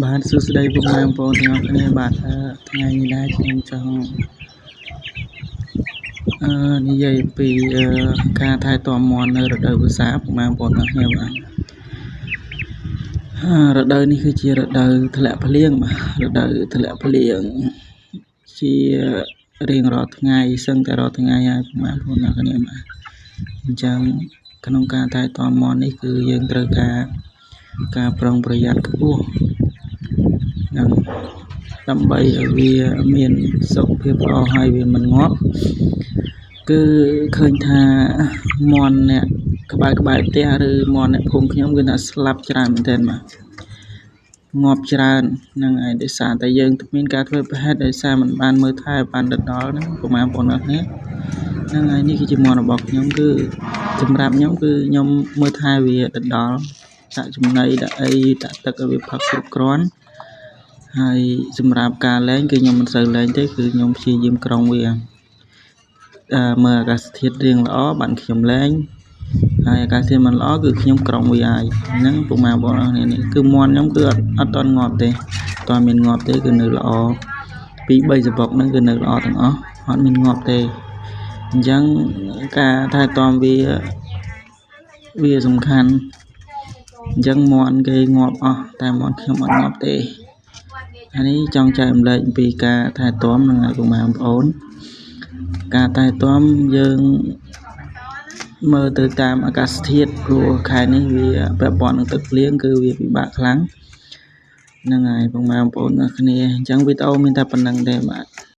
បាទសួស្តីពុកម៉ែបងប្អូនទាំងអស់គ្នាបាទថ្ងៃនេះដែរខ្ញុំចង់និយាយអំពីការថែទាំមាន់នៅរដូវវស្សាពុកម៉ែបងប្អូនទាំងអស់គ្នាបាទរដូវនេះគឺជារដូវធ្លាក់ភ្លៀងបាទរដូវធ្លាក់ភ្លៀងជារៀងរាល់ថ្ងៃសឹងតែរាល់ថ្ងៃហើយពុកម៉ែបងប្អូនទាំងអស់គ្នាបាទអញ្ចឹងក្នុងការថែទាំមាន់នេះគឺយើងត្រូវការប្រុងប្រយ័ត្នខ្ពស់នឹងដើម្បីឲ្យវាមានសុខភាពល្អហើយវាមិនងាប់គឺឃើញថាមាន់អ្នកក្បែរផ្ទះឬមាន់អ្នកភូមិខ្ញុំគឺថាស្លាប់ច្រើនមែនទែនបាទងាប់ច្រើនហ្នឹងហើយដោយសារតែយើងមានការធ្វើប្រហែសដោយសារមិនបានមើលថែបានដិតដល់ហ្នឹងពុកម៉ែបងប្អូនអរគ្នាហ្នឹងហើយនេះគឺជាមាន់របស់ខ្ញុំគឺសម្រាប់ខ្ញុំគឺខ្ញុំមើលថែវាដិតដល់ដាក់ចំណីដាក់អីដាក់ទឹកឲ្យវាផឹកគ្រប់គ្រាន់ហើយសម្រាប់ការលែងគឺខ្ញុំមិនសូវលែងទេគឺខ្ញុំព្យាយាមក្រុងវាមើលអាកាសធាតុរៀងល្អបានខ្ញុំលែងហើយអាកាសធាតុមិនល្អគឺខ្ញុំក្រុងវាហើយហ្នឹងពុកម៉ែបងប្អូនអរគ្នានេះគឺមាន់ខ្ញុំគឺអត់ទាន់ងាប់ទេអត់មានងាប់ទេគឺនៅល្អ2 3សបុកហ្នឹងគឺនៅល្អទាំងអស់អត់មានងាប់ទេអញ្ចឹងការថែទាំវាសំខាន់អញ្ចឹងមាន់គេងាប់អស់តែមាន់ខ្ញុំអត់ងាប់ទេអានេះចង់ចែករំលែកអំពីការថែទាំនឹងឲ្យពុកម៉ែបងប្អូនការថែទាំយើងមើលទៅតាមអាកាសធាតុព្រោះខែនេះវាពាក់ព័ន្ធនឹងទឹកភ្លៀងគឺវាពិបាកខ្លាំងហ្នឹងហើយពុកម៉ែបងប្អូនទាំងគ្នាអញ្ចឹងវីដេអូមានតែប៉ុណ្្នឹងទេបាទ។